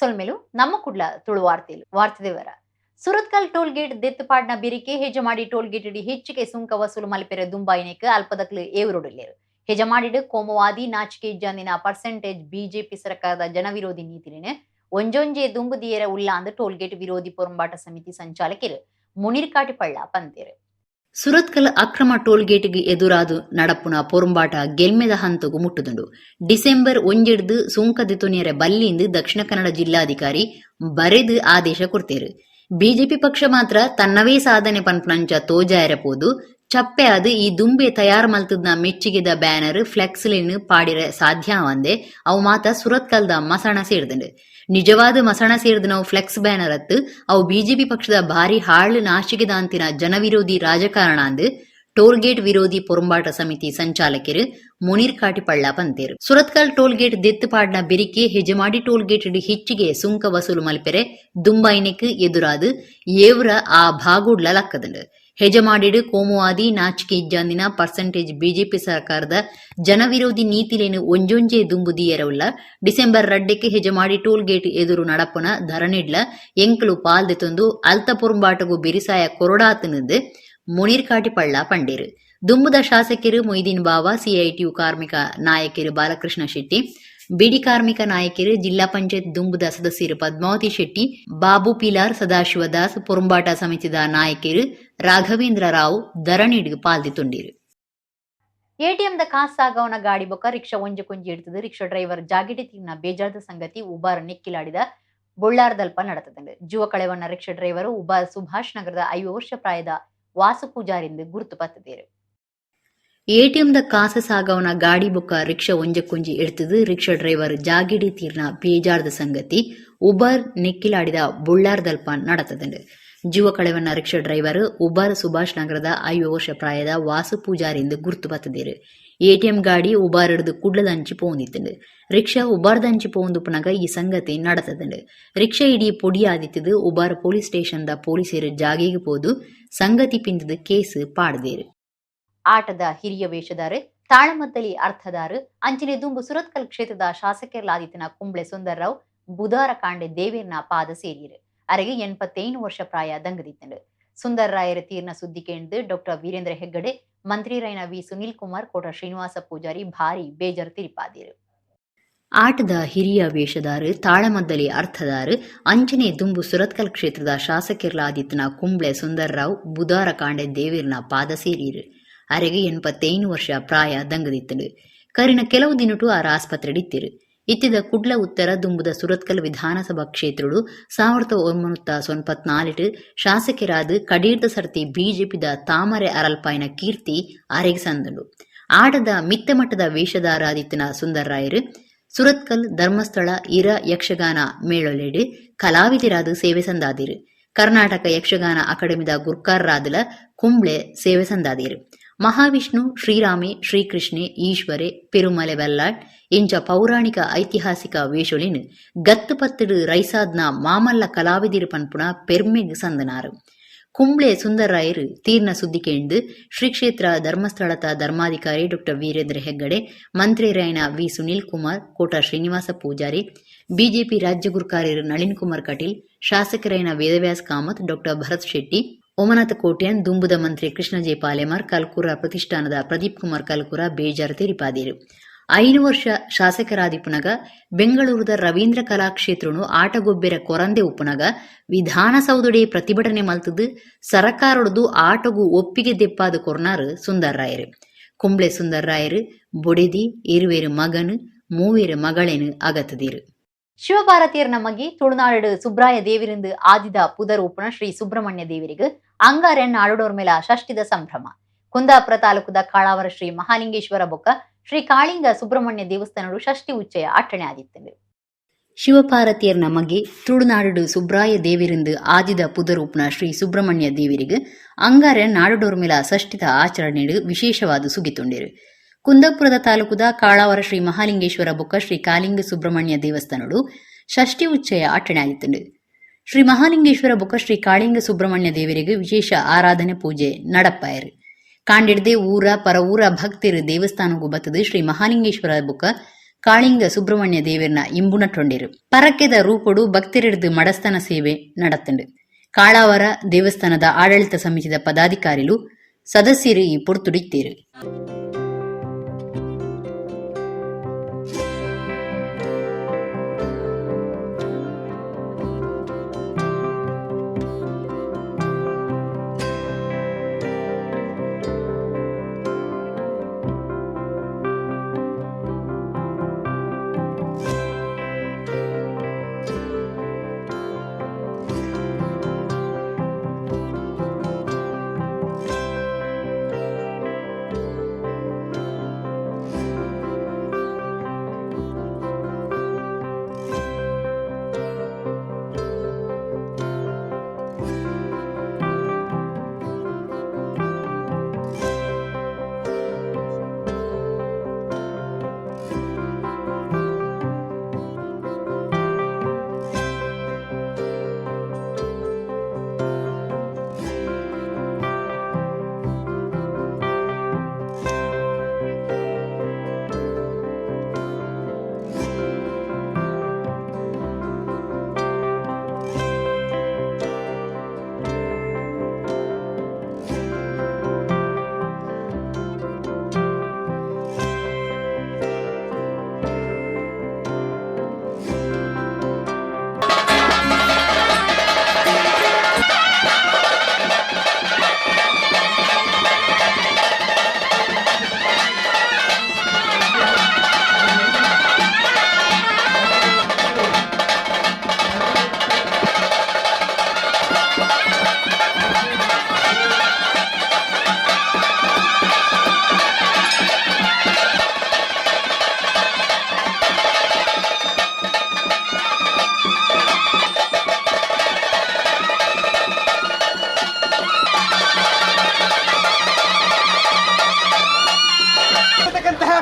ಸೊಲ್ಮೆಲು. ನಮ್ಮ ಕುಡ್ಲ ತುಳು ವಾರ್ತೆಲು. ವಾರ್ತೆ ವಿವರ. ಸುರತ್ಕಲ್ ಟೋಲ್ ಗೇಟ್ ದೆತ್ತ್ ಪಾಡ್ನ ಬೆರಿಕೆ ಹೆಜಮಾಡಿ ಟೋಲ್ ಗೇಟ್ ಹೆಚ್ಚಿಗೆ ಸುಂಕ ವಸೂಲು ಮಲ್ಪೆರೆ ದುಂಬಾಯಿನೆಕ್ ಅಲ್ಪದಕ್ಲು ಏವರುಡುಲ್ಲೆರ್. ಹೆಜಮಾಡಿಡ್ ಕೋಮುವಾದಿ, ನಾಚಿಕೆ ಇಜ್ಜಂದಿನ ಪರ್ಸೆಂಟೇಜ್ ಬಿಜೆಪಿ ಸರ್ಕಾರದ ಜನವಿರೋಧಿ ನೀತಿಲೆನ್ ಒಂಜೊಂಜೆ ದುಂಬು ದೀಯೆರೆ ಉಲ್ಲಾಂದ್ ಟೋಲ್ ಗೇಟ್ ವಿರೋಧಿ ಪೊರುಂಬಾಟ ಸಮಿತಿ ಸಂಚಾಲಕೆರ್ ಮುನೀರ್ ಕಾಟಿಪಳ್ಳ ಪಂತೆರ್. ಸುರತ್ಕಲ್ ಅಕ್ರಮ ಟೋಲ್ ಗೇಟ್ಗ್ ಎದುರಾದ್ ನಡಪುನ ಪೊರುಂಬಾಟ ಗೆಲ್ಮೆದ ಹಂತೊಗು ಮುಟ್ಟುದುಂಡು. ಡಿಸೆಂಬರ್ ಒಂಜೆಡ್ದ್ ಸುಂಕ ದೆತೊನಿಯೆರೆ ಬಲ್ಲಿಂದ್ ದಕ್ಷಿಣ ಕನ್ನಡ ಜಿಲ್ಲಾಧಿಕಾರಿ ಬರೆದ್ ಆದೇಶ ಕೊರ್ತೆರ್. ಬಿಜೆಪಿ ಪಕ್ಷ ಮಾತ್ರ ತನ್ನವೇ ಸಾಧನೆ ಪನ್ಪುನಂಚ ತೋಜಾಯೆರೆ ಪೋದು ಚಪ್ಪೆ ಆದ್ ಈ ದುಂಬೇ ತಯಾರ್ ಮಲ್ತ್ದ್ನ ಮೆಚ್ಚಿಗೆದ ಬ್ಯಾನರ್, ಫ್ಲೆಕ್ಸ್ ಲೆನ್ ಪಾಡಿರೆ ಸಾಧ್ಯ ಆವಂದೆ ಅವು ಮಾತ ಸುರತ್ಕಲ್ ದ ಮಸಣ ಸೇರ್ದ್ಂಡ್. ನಿಜವಾದ್ ಮಸಣ ಸೇರ್ದಿನವು ಫ್ಲೆಕ್ಸ್ ಬ್ಯಾನರ್ ಅತ್ತ್, ಅವು ಬಿಜೆಪಿ ಪಕ್ಷದ ಭಾರಿ ಹಾಳ್ ನಾಚಿಕೆದಾಂತಿನ ಜನವಿರೋಧಿ ರಾಜಕಾರಣಾಂದ್ ಟೋಲ್ ಗೇಟ್ ವಿರೋಧಿ ಪೊರುಂಬಾಟ ಸಮಿತಿ ಸಂಚಾಲಕೆರ್ ಮುನೀರ್ ಕಾಟಿಪಳ್ಳ ಪಂತೆರ್. ಸುರತ್ಕಲ್ ಟೋಲ್ ಗೇಟ್ ದೆತ್ತ್ ಪಾಡ್ನ ಬೆರಿಕೆ ಹೆಜಮಾಡಿ ಟೋಲ್ ಗೇಟ್ ಡ್ ಹೆಚ್ಚಿಗೆ ಸುಂಕ ವಸೂಲು ಮಲ್ಪೆರೆ ದುಂಬಾಯಿನೆಕ್ ಎದುರಾದ್ ಏವ್ರ ಆ ಭಾಗೊಡ್ಲ ಲಕ್ಕದ್ಂಡ್. ಹೆಜಮಾಡಿಡ್ ಕೋಮುವಾದಿ, ನಾಚಿಕೆ ಇಜ್ಜಾಂದಿನ ಪರ್ಸೆಂಟೇಜ್ ಬಿಜೆಪಿ ಸರ್ಕಾರದ ಜನವಿರೋಧಿ ನೀತಿಲೆನ್ ಒಂಜೊಂಜೇ ದುಂಬು ದೀಯೆರೆ ಉಲ್ಲ. ಡಿಸೆಂಬರ್ ರಡ್ಡೆಕ್ ಹೆಜಮಾಡಿ ಟೋಲ್ ಗೇಟ್ ಎದುರು ನಡಪುನ ಧರಣಿಡ್ಲ ಎಂಕುಲು ಪಾಲ್ ದೆತೊಂದು ಅಲ್ತ ಪೊರುಂಬಾಟೊಗು ಬೆರಿಸಾಯ ಕೊರೊಡಾತ್ಂಡ್ ಮುನೀರ್ ಕಾಟಿಪಳ್ಳ ಪಂಡೆರ್. ದುಂಬುದ ಶಾಸಕೆರ್ ಮೊಯ್ದೀನ್ ಬಾವಾ, ಸಿಐಟಿಯು ಕಾರ್ಮಿಕ ನಾಯಕೆರ್ ಬಾಲಕೃಷ್ಣ ಶೆಟ್ಟಿ, ಬೀಡಿ ಕಾರ್ಮಿಕ ನಾಯಕೆರ್, ಜಿಲ್ಲಾ ಪಂಚಾಯತ್ ದುಂಬುದ ಸದಸ್ಯೆರ್ ಪದ್ಮಾವತಿ ಶೆಟ್ಟಿ, ಬಾಬು ಪಿಲಾರ್, ಸದಾಶಿವ ದಾಸ್, ಪೊರುಂಬಾಟ ಸಮಿತಿದ ನಾಯಕೆರ್ ರಾಘವೇಂದ್ರ ರಾವ್ ಧರಣಿಡ್ ಪಾಲ್ ದೆತೊಂಡೆರ್. ಎಟಿಎಂದ ಕಾಸ್ ಸಾಗವನ ಗಾಡಿ ಬೊಕ್ಕ ರಿಕ್ಷಾ ಒಂಜೆಕೊಂಜಿ ಎಡ್ತುದು ರಿಕ್ಷಾ ಡ್ರೈವರ್ ಜಾಗೆಡೆ ತೀರ್ನ ಬೇಜಾರ್ದ ಸಂಗತಿ ಉಬಾರ್ ನೆಕ್ಕಿಲಾಡಿದ ಬೊಳ್ಳಾರ್ದಲ್ಪ ನಡತುದುಂಡು. ಜೂವ ಕಳೆವನ್ನ ರಿಕ್ಷಾ ಡ್ರೈವರ್ ಉಬಾರ್ ಸುಭಾಷ್ ನಗರದ 50 ವರ್ಷ ಪ್ರಾಯದ ವಾಸು ಪೂಜಾರಿಂದ್ ಗುರ್ತು ಪತ್ತುದೆರ್. ಎಟಿಎಂದ ಕಾಸ್ ಸಾಗವನ ಗಾಡಿ ಬೊಕ್ಕ ರಿಕ್ಷಾ ಒಂಜೆಕೊಂಜಿ ಎಡ್ತುದು ರಿಕ್ಷಾ ಡ್ರೈವರ್ ಜಾಗೆಡೆ ತೀರ್ನ ಬೇಜಾರ್ದ ಸಂಗತಿ ಉಬಾರ್ ನೆಕ್ಕಿಲಾಡಿದ ಬೊಳ್ಳಾರ್ದಲ್ಪ ನಡತುದುಂಡು. ಜೂವ ಕಳೆವನ್ನ ರಿಕ್ಷಾ ಡ್ರೈವರ್ ಉಬಾರ್ ಸುಭಾಷ್ ನಗರದ 50 ವರ್ಷ ಪ್ರಾಯದ ವಾಸು ಪೂಜಾರಿಂದ್ ಗುರ್ತು ಪತ್ತುದೆರ್. ಎಟಿಎಂ ಗಾಡಿ ಉಬಾರ್ಡ್ದ್ ಕುಡ್ಲದಂಚಿ ಪೋವೊಂದಿತ್ತ್ಂಡ್. ರಿಕ್ಷಾ ಉಬಾರ್ದಂಚಿ ಪೋವೊಂದುಪ್ಪುನಗ ಈ ಸಂಗತಿ ನಡತ್ದ್ಂಡ್. ರಿಕ್ಷಾ ಇಡೀ ಪೊಡಿ ಆದಿತ್ತ್ದ್ ಉಬಾರ್ ಪೊಲೀಸ್ ಸ್ಟೇಷನ್ದ ಪೊಲೀಸೆರ್ ಜಾಗೆಗ್ ಪೋದು ಸಂಗತಿ ಪಿಂದ್ದ್ ಕೇಸ್ ಪಾಡ್ದೆರ್. ಆಟದ ಹಿರಿಯ ವೇಷಧಾರೆ, ತಾಳಮದ್ದಲಿ ಅರ್ಥದಾರು, ಅಂಚನೆ ದುಂಬು ಸುರತ್ಕಲ್ ಕ್ಷೇತ್ರದ ಶಾಸಕೆರ್ಲಾದಿತ್ತಿನ ಕುಂಬ್ಳೆ ಸುಂದರ್ರಾವ್ ಬುಧಾರ ಕಾಂಡೆ ದೇವೇರ್ನ ಪಾದ ಸೇರಿಯರು. ಅರೆಗೆ 85 ವರ್ಷ ಪ್ರಾಯ ದಂಗದಿತ್ತಂಡು. ಸುಂದರ್ರಾಯರ ತೀರ್ನ ಸುದ್ದಿ ಕೇಂದ್ ಡಾಕ್ಟರ್ ವೀರೇಂದ್ರ ಹೆಗ್ಗಡೆ, ಮಂತ್ರಿ ರೈನ ವಿ ಸುನಿಲ್ ಕುಮಾರ್, ಕೋಟ ಶ್ರೀನಿವಾಸ ಪೂಜಾರಿ ಭಾರಿ ಬೇಜಾರು ತಿರಿಪಾದಿರು. ಆಟದ ಹಿರಿಯ ವೇಷಧಾರು, ತಾಳಮದ್ದಲಿ ಅರ್ಥದಾರು, ಅಂಚನೆ ದುಂಬು ಸುರತ್ಕಲ್ ಕ್ಷೇತ್ರದ ಶಾಸಕೆರ್ಲಾದಿತ್ತಿನ ಕುಂಬ್ಳೆ ಸುಂದರ್ರಾವ್ ಬುಧಾರ ಕಾಂಡೆ ದೇವೇರ್ನ ಪಾದ ಸೇರಿಯರು. ಅರೆಗೆ 85 ವರ್ಷ ಪ್ರಾಯ ದಂಗದಿತ್ತಂಡು. ಕರಿನ ಕೆಲವು ದಿನಟು ಆರ್ ಆಸ್ಪತ್ರೆಡಿತ್ತಿರು. ಇತ್ತಿದ ಕುಡ್ಲ ಉತ್ತರ ದುಂಬುದ ಸುರತ್ಕಲ್ ವಿಧಾನಸಭಾ ಕ್ಷೇತ್ರಡು 1994ಟ್ ಶಾಸಕೆರಾದ್ ಕಡೀರ್ದ ಸರ್ತಿ ಬಿಜೆಪಿದ ತಾಮರೆ ಅರಲ್ಪಾಯಿನ ಕೀರ್ತಿ ಅರೆಗ್ ಸಂದುಂಡು. ಆಟದ ಮಿತ್ತಮಟ್ಟದ ವೇಷಧಾರಾದಿತ್ತಿನ ಸುಂದರ್ರಾಯರು ಸುರತ್ಕಲ್, ಧರ್ಮಸ್ಥಳ, ಇರ ಯಕ್ಷಗಾನ ಮೇಳೊಲೆಡ್ ಕಲಾವಿದರಾದ್ ಸೇವೆ ಸಂದಾದಿರು. ಕರ್ನಾಟಕ ಯಕ್ಷಗಾನ ಅಕಾಡೆಮಿದ ಗುರ್ಕಾರ್ರಾದ್ಲ ಕುಂಬ್ಳೆ ಸೇವೆ ಸಂದಾದಿರು. ಮಹಾವಿಷ್ಣು, ಶ್ರೀರಾಮೆ, ಶ್ರೀಕೃಷ್ಣೆ, ಈಶ್ವರೆ, ಪೆರುಮಲೆ ಬಲ್ಲಾಳ್ ಇಂಚ ಪೌರಾಣಿಕ ಐತಿಹಾಸಿಕ ವೇಷೊಲೆನ್ ಗತ್ತು ಪತ್ತುಡು ರೈಸಾದ್ನ ಮಾಮಲ್ಲ ಕಲಾವಿದಿರು ಪನ್ಪುನ ಪೆರ್ಮೆಗ್ ಸಂದನಾರು. ಕುಂಬ್ಳೆ ಸುಂದರ್ರಾಯರು ತೀರ್ನ ಸುದ್ದಿ ಕೇಂದ್ ಶ್ರೀ ಕ್ಷೇತ್ರ ಧರ್ಮಸ್ಥಳದ ಧರ್ಮಾಧಿಕಾರಿ ಡಾಕ್ಟರ್ ವೀರೇಂದ್ರ ಹೆಗ್ಗಡೆ, ಮಂತ್ರಿರಾಯನ ವಿ ಸುನೀಲ್ ಕುಮಾರ್, ಕೋಟ ಶ್ರೀನಿವಾಸ ಪೂಜಾರಿ, ಬಿಜೆಪಿ ರಾಜ್ಯ ಗುರ್ಕಾರ್ಯರು ನಳಿನ್ ಕುಮಾರ್ ಕಟೀಲ್, ಶಾಸಕರಾಯನ ವೇದವ್ಯಾಸ್ ಕಾಮತ್, ಡಾಕ್ಟರ್ ಭರತ್ ಶೆಟ್ಟಿ, ಓಮನಾಥ ಕೋಟ್ಯಾನ್, ದುಂಬುದ ಮಂತ್ರಿ ಕೃಷ್ಣ ಜೆ ಪಾಲೆಮಾರ್, ಕಲ್ಕೂರ ಪ್ರತಿಷ್ಠಾನದ ಪ್ರದೀಪ್ ಕುಮಾರ್ ಕಲ್ಕೂರ ಬೇಜಾರು ತೆರಿಪಾದಿರು. 5 ವರ್ಷ ಶಾಸಕರಾದಿಪ್ಪುನಗ ಬೆಂಗಳೂರುದ ರವೀಂದ್ರ ಕಲಾಕ್ಷೇತ್ರನು ಆಟಗೊಬ್ಬೆರ ಕೊರಂದೆ ಉಪ್ಪುನಗ ವಿಧಾನಸೌಧಡೆ ಪ್ರತಿಭಟನೆ ಮಲ್ತದು ಸರಕಾರೊಡ್ದು ಆಟಗು ಒಪ್ಪಿಗೆ ದೆಪ್ಪಾದ ಕೊರ್ನಾರು ಸುಂದರ್ರಾಯರು. ಕುಂಬ್ಳೆ ಸುಂದರ್ರಾಯರು ಬೊಡೆದಿ, ಇರುವೇರು ಮಗನು, ಮೂವೇರು ಮಗಳೇನು ಅಗತದಿರು. ಶಿವಭಾರತಿಯರ್ ನಮಗೆ ತುಳುನಾಡು ಸುಬ್ರಾಯ ದೇವಿರಿಂದ ಆದಿದ ಪುದರ್ ಉಪ್ಪುನ ಶ್ರೀ ಸುಬ್ರಹ್ಮಣ್ಯ ದೇವರಿಗೆ ಅಂಗಾರೆನ್ ಆಡುಡೋರ್ ಮೇಲ ಷಷ್ಠಿದ ಸಂಭ್ರಮ. ಕುಂದಾಪುರ ತಾಲೂಕುದ ಕಾಳಾವರ ಶ್ರೀ ಮಹಾಲಿಂಗೇಶ್ವರ ಬೊಕ್ಕ ಶ್ರೀ ಕಾಳಿಂಗ ಸುಬ್ರಹ್ಮಣ್ಯ ದೇವಸ್ಥಾನಡು ಷಷ್ಠಿ ಉಚ್ಚಯ ಅಟ್ಟಣೆ ಆದಿತ್ತಂಡು. ಶಿವಪಾರ್ವತಿಯರ್ ನಮಗೆ ತುಳುನಾಡು ಸುಬ್ರಾಯ ದೇವಿರಿಂದ ಆದಿದ ಪುದರೂಪ್ನ ಶ್ರೀ ಸುಬ್ರಹ್ಮಣ್ಯ ದೇವಿರಿಗೆ ಅಂಗಾರೆ ನಾಡುಡೋರ್ಮೇಲ ಷಷ್ಠಿದ ಆಚರಣೆಡು ವಿಶೇಷವಾದ ಸುಗಿತುಂಡಿರು. ಕುಂದಾಪುರದ ತಾಲೂಕುದ ಕಾಳಾವರ ಶ್ರೀ ಮಹಾಲಿಂಗೇಶ್ವರ ಬೊಕ್ಕ ಶ್ರೀ ಕಾಲಿಂಗ ಸುಬ್ರಹ್ಮಣ್ಯ ದೇವಸ್ಥಾನಡು ಷಷ್ಠಿ ಉಚ್ಚಯ ಅಟ್ಟಣೆ ಆದಿತ್ತಂಡು. ಶ್ರೀ ಮಹಾಲಿಂಗೇಶ್ವರ ಬೊಕ್ಕ ಶ್ರೀ ಕಾಳಿಂಗ ಸುಬ್ರಹ್ಮಣ್ಯ ದೇವರಿಗೆ ವಿಶೇಷ ಆರಾಧನೆ ಪೂಜೆ ನಡಪಾಯರು. ಕಾಂಡಿಡ್ದೆ ಊರ ಪರ ಊರ ಭಕ್ತರು ದೇವಸ್ಥಾನಗೂ ಬತ್ತದು ಶ್ರೀ ಮಹಾಲಿಂಗೇಶ್ವರ ಬೊಕ್ಕ ಕಾಳಿಂಗ ಸುಬ್ರಹ್ಮಣ್ಯ ದೇವೆರ್ನ ಇಂಬುನಟೊಂಡಿರು. ಪರಕೆದ ರೂಪೊಡು ಭಕ್ತರಿಡ್ದು ಮಡಸ್ತನ ಸೇವೆ ನಡತುಂಡು. ಕಾಳಾವರ ದೇವಸ್ಥಾನದ ಆಡಳಿತ ಸಮಿತಿದ ಪದಾಧಿಕಾರಿಲು ಸದಸ್ಯರು ಈ ಪೊರ್ತುಡಿತ್ತೇರು.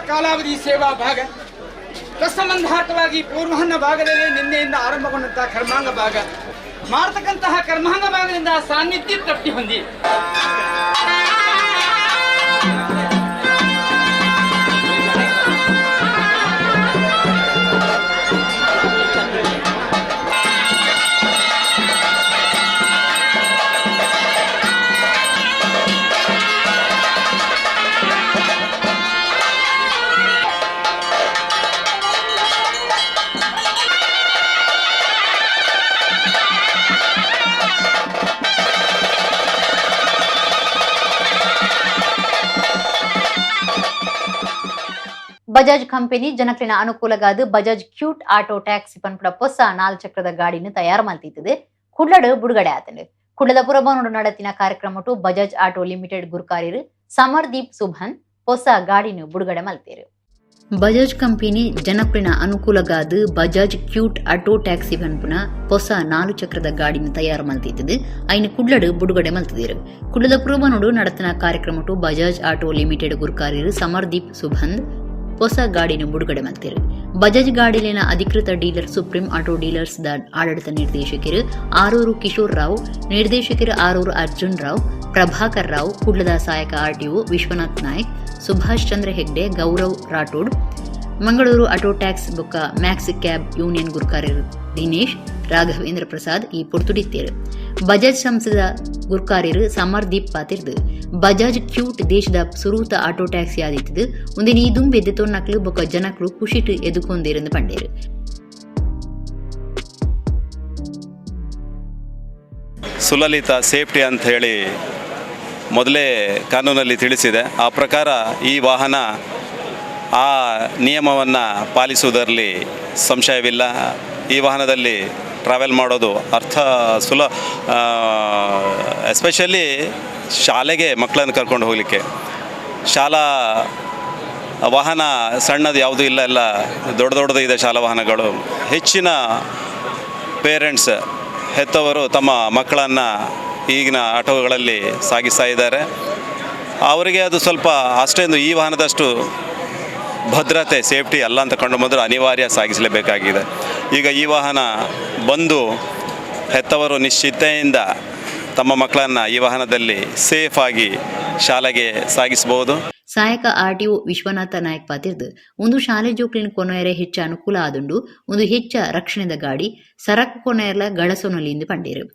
ಕಾಲಾವಧಿ ಸೇವಾ ಭಾಗ ತತ್ಸಂಬಂಧಾರ್ಥವಾಗಿ ಪೂರ್ವಾಹ್ನ ಭಾಗದಲ್ಲಿ ನಿನ್ನೆಯಿಂದ ಆರಂಭಗೊಂಡಂತಹ ಕರ್ಮಾಂಗ ಭಾಗ ಮಾಡತಕ್ಕಂತಹ ಕರ್ಮಾಂಗ ಭಾಗದಿಂದ ಸಾನ್ನಿಧ್ಯ ತೃಪ್ತಿ ಹೊಂದಿ ಬಜಾಜ್ ಕಂಪನಿ ಜನಕ್ಲಿನ ಅನುಕೂಲಗಾದ ಬಜಾಜ್ ಕ್ಯೂಟ್ ಆಟೋ ಟ್ಯಾಕ್ಸಿ ಪನ್ಪುಡ ಪೊಸ ನಾಲ್ ಚಕ್ರದ ಗಾಡಿನ ತಯಾರು ಮಲ್ತಿತ್ತದು. ಕುಡ್ಲಡ್ ಬುಡುಗಡೆ ಆತಂಡು. ಕುಡ್ಲದ ಪುರಭವನಡು ನಡತಿನ ಕಾರ್ಯಕ್ರಮಟು ಬಜಾಜ್ ಆಟೋ ಲಿಮಿಟೆಡ್ ಗುರುಕಾರ್ಯರು ಸಮರ್ದೀಪ್ ಸುಭನ್ ಪೊಸ ಗಾಡಿನ ಬುಡುಗಡೆ ಮಲ್ತೇರು. ಬಜಾಜ್ ಕಂಪನಿ ಜನಕ್ಲಿನ ಅನುಕೂಲಗಾದ ಬಜಾಜ್ ಕ್ಯೂಟ್ ಆಟೋ ಟ್ಯಾಕ್ಸಿ ಪನ್ಪುನ ಪೊಸ ನಾಲು ಚಕ್ರದ ಗಾಡಿನ ತಯಾರು ಮಲ್ತಿತ್ತದು. ಐನ ಕುಡ್ಲಡ್ ಬುಡುಗಡೆ ಮಲ್ತಿದೇರು. ಕುಡ್ಲದ ಪುರಭವನಡು ನಡತಿನ ಕಾರ್ಯಕ್ರಮಟು ಬಜಾಜ್ ಆಟೋ ಲಿಮಿಟೆಡ್ ಗುರುಕಾರ್ಯರು ಸಮರ್ದೀಪ್ ಸುಭಂದ್ ಹೊಸ ಗಾಡಿನ ಬಿಡುಗಡೆ ಮಲ್ತೇರು. ಬಜಾಜ್ ಗಾಡಿಲಿನ ಅಧಿಕೃತ dealer supreme auto dealers the ಆಡಳಿತ ನಿರ್ದೇಶಕರು ಆರೂರು ಕಿಶೋರ್ ರಾವ್, ನಿರ್ದೇಶಕರು ಆರೂರು ಅರ್ಜುನ್ ರಾವ್, ಪ್ರಭಾಕರ್ ರಾವ್, ಕುಡ್ಲದ ಸಹಾಯಕ RTO Vishwanath Naik, Subhash Chandra Hegde, Gaurav Rathod, Mangaluru auto tax ಬೊಕ್ಕ ಮ್ಯಾಕ್ಸ್ ಕ್ಯಾಬ್ ಯೂನಿಯನ್ ಗುರುಕಾರ್ಯರು ದಿನೇಶ್, ರಾಘವೇಂದ್ರ ಪ್ರಸಾದ್ ಈ ಪೊರ್ತುಡಿತ್ತೇರು. ಬಜಾಜ್ ಸಂಸ್ಥೆದ ಗುರುಕಾರ್ಯರು ಸಮರ್ದೀಪ್ ಪಾತಿರ್ದು ಬಜಾಜ್ ಕ್ಯೂಟ್ ದೇಶದ ಸುರೂತ ಆಟೋ ಟ್ಯಾಕ್ಸಿ ಆದಿತ್ತದು. ಒಂದಿನ ಈ ದುಂಬೆದ್ದು ತೊನ್ನಕ್ಲು ಬೊಕ್ಕ ಜನಕ್ಲು ಖುಷಿಟ್ ಎದುಕೊಂದಿರಂದು ಪಂಡೇರು. ಸುಲಲಿತ ಸೇಫ್ಟಿ ಅಂತ ಹೇಳಿ ಮೊದಲೇ ಕಾನೂನಲ್ಲಿ ತಿಳಿಸಿದೆ. ಆ ಪ್ರಕಾರ ಈ ವಾಹನ ಆ ನಿಯಮವನ್ನು ಪಾಲಿಸುವುದರಲ್ಲಿ ಸಂಶಯವಿಲ್ಲ. ಈ ವಾಹನದಲ್ಲಿ ಟ್ರಾವೆಲ್ ಮಾಡೋದು ಅರ್ಥ ಸುಲ ಎಸ್ಪೆಷಲಿ ಶಾಲೆಗೆ ಮಕ್ಕಳನ್ನು ಕರ್ಕೊಂಡು ಹೋಗಲಿಕ್ಕೆ ಶಾಲಾ ವಾಹನ ಸಣ್ಣದು ಯಾವುದೂ ಇಲ್ಲ, ಎಲ್ಲ ದೊಡ್ಡ ದೊಡ್ಡದು ಇದೆ ಶಾಲಾ ವಾಹನಗಳು. ಹೆಚ್ಚಿನ ಪೇರೆಂಟ್ಸ್ ಹೆತ್ತವರು ತಮ್ಮ ಮಕ್ಕಳನ್ನು ಈಗಿನ ಆಟೋಗಳಲ್ಲಿ ಸಾಗಿಸ್ತಾ ಇದ್ದಾರೆ. ಅವರಿಗೆ ಅದು ಸ್ವಲ್ಪ ಅಷ್ಟೇನು ಈ ವಾಹನದಷ್ಟು ಭದ್ರತೆ ಸೇಫ್ಟಿ ಅಲ್ಲ ಅಂತ ಕಂಡು ಬಂದರೂ ಅನಿವಾರ್ಯ ಸಾಗಿಸಲೇಬೇಕಾಗಿದೆ. ಈಗ ಈ ವಾಹನ ಬಂದು ಹೆತ್ತವರು ನಿಶ್ಚಿತೆಯಿಂದ ತಮ್ಮ ಮಕ್ಕಳನ್ನು ಈ ವಾಹನದಲ್ಲಿ ಸೇಫಾಗಿ ಶಾಲೆಗೆ ಸಾಗಿಸ್ಬೋದು. ಸಹಾಯಕ ಆರ್ಟಿಒ ವಿಶ್ವನಾಥ ನಾಯಕ್ ಪಾತಿರ್ದು ಒಂದು ಶಾಲೆ ಜೋಕ್ಲಿನ ಕೊನೆಯರೆ ಹೆಚ್ಚ ಅನುಕೂಲ ಆದುಂಡು, ಒಂದು ಹೆಚ್ಚ ರಕ್ಷಣೆದ ಗಾಡಿ ಸರಕು ಕೊನೆಯರ್ಲ ಗಳಸೊನಲಿ ಎಂದು ಪಂಡೇರು.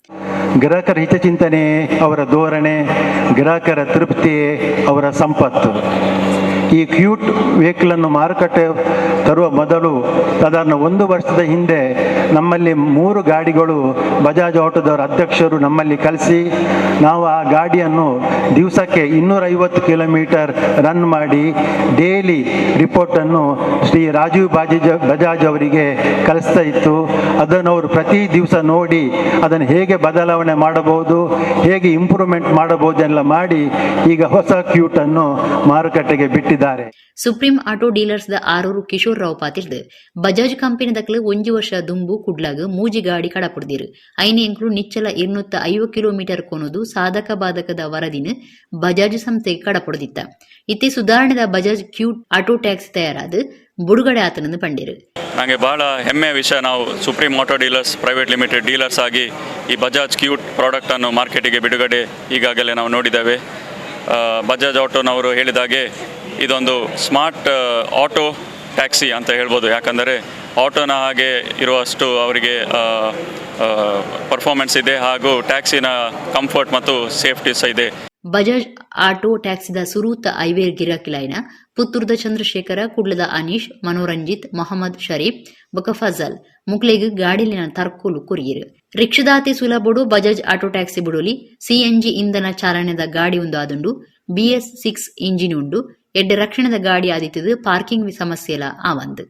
ಗ್ರಾಹಕರ ಹಿತಚಿಂತನೆ ಅವರ ಧೋರಣೆ, ಗ್ರಾಹಕರ ತೃಪ್ತಿಯೇ ಅವರ ಸಂಪತ್ತು. ಈ ಕ್ಯೂಟ್ ವೆಹಿಕಲನ್ನು ಮಾರುಕಟ್ಟೆ ತರುವ ಮೊದಲು ಸಾಧಾರಣ 1 ವರ್ಷದ ಹಿಂದೆ ನಮ್ಮಲ್ಲಿ 3 ಗಾಡಿಗಳು ಬಜಾಜ್ ಆಟೋದವರ ಅಧ್ಯಕ್ಷರು ನಮ್ಮಲ್ಲಿ ಕಲಿಸಿ, ನಾವು ಆ ಗಾಡಿಯನ್ನು ದಿವಸಕ್ಕೆ 250 ಕಿಲೋಮೀಟರ್ ರನ್ ಮಾಡಿ ಡೈಲಿ ರಿಪೋರ್ಟನ್ನು ಶ್ರೀ ರಾಜೀವ್ ಬಜಾಜ್ ಅವರಿಗೆ ಕಲಿಸ್ತಾ ಇತ್ತು. ಅದನ್ನು ಅವರು ಪ್ರತಿ ದಿವಸ ನೋಡಿ ಅದನ್ನು ಹೇಗೆ ಬದಲಾವಣೆ ಮಾಡಬಹುದು, ಹೇಗೆ ಇಂಪ್ರೂವ್ಮೆಂಟ್ ಮಾಡಬಹುದು ಎಲ್ಲ ಮಾಡಿ ಈಗ ಹೊಸ ಕ್ಯೂಟನ್ನು ಮಾರುಕಟ್ಟೆಗೆ ಬಿಟ್ಟಿದ್ದಾರೆ. Supreme auto dealers the Aroor Kishore Rao ಪಾತಿರ್ದು Bajaj company ದಕ್ಲು 1 ವರ್ಷ ದುಂಬು ಕುಡ್ಲಾಗ 3 ಗಾಡಿ ಕಡಪುಡ್ದಿರು. ಐನೆ ಎಂಕ್ಲು ನಿಚ್ಚಲ 250 ಕಿಲೋಮೀಟರ್ ಕೊನದು ಸಾಧಕ ಬಾಧಕದ ವರದಿನ ಬಜಾಜ್ ಸಂಸ್ಥೆಗೆ ಕಡಪುಡ್ದಿತ್ತ. ಇತ್ತೆ ಸುಧಾರಣೆದ ಬಜಾಜ್ cute auto taxi ತಯಾರಾದ ಬುಡುಗಡೆ ಆತನನ್ನು ಪಂಡಿರು. ನನಗೆ ಬಹಳ ಹೆಮ್ಮೆಯ ವಿಷಯ, ನಾವು supreme auto dealers private limited dealers ಆಗಿ ಈ ಬಜಾಜ್ ಕ್ಯೂಟ್ ಪ್ರಾಡಕ್ಟನ್ನು ಮಾರ್ಕೆಟಿಗೆ ಬಿಡುಗಡೆ ಈಗಾಗಲೇ ನಾವು ನೋಡಿದ್ದೇವೆ. ಬಜಾಜ್ ಆಟೋನವರು ಹೇಳಿದಾಗೆ ಇದೊಂದು smart auto taxi ಅಂತ ಹೇಳ್ಬೋದು. ಯಾಕಂದರೆ ಆಟೋನ ಹಾಗೆ ಇರುವಷ್ಟು ಅವರಿಗೆ ಪರ್ಫಾರ್ಮೆನ್ಸ್ ಇದೆ ಹಾಗೂ ಟ್ಯಾಕ್ಸಿನ ಕಂಫರ್ಟ್ ಮತ್ತು ಸೇಫ್ಟಿ ಸಹ ಇದೆ. ಬಜಾಜ್ ಆಟೋ ಟ್ಯಾಕ್ಸಿದ ಸುರೂತ ಐವೇರ್ ಗಿರಾಕಿಲಾಯ್ನ ಪುತ್ತೂರ್ದ ಚಂದ್ರಶೇಖರ, ಕುಡ್ಲದ ಅನೀಶ್, ಮನೋರಂಜಿತ್, ಮೊಹಮ್ಮದ್ ಶರೀಫ್ ಬೊಕ ಫಜಲ್ ಮುಕ್ಲೆಗ್ ಗಾಡಿಲಿನ ತರ್ಕೋಲು ಕೊರಿಯರು. ರಿಕ್ಷದಾತಿ ಸುಲಭಡು ಬಜಾಜ್ ಆಟೋ ಟ್ಯಾಕ್ಸಿ ಬುಡೋಲಿ ಸಿಎನ್ಜಿ ಇಂಧನ ಚಾಲನೆದ ಗಾಡಿ ಒಂದು ಆದುಂಡು. BS6 engine ಉಂಡು. ಎಡ್ಡೆ ರಕ್ಷಣದ ಗಾಡಿ ಆದಿತ್ತದು ಪಾರ್ಕಿಂಗ್ ಸಮಸ್ಯೆಲ ಆವಂದು.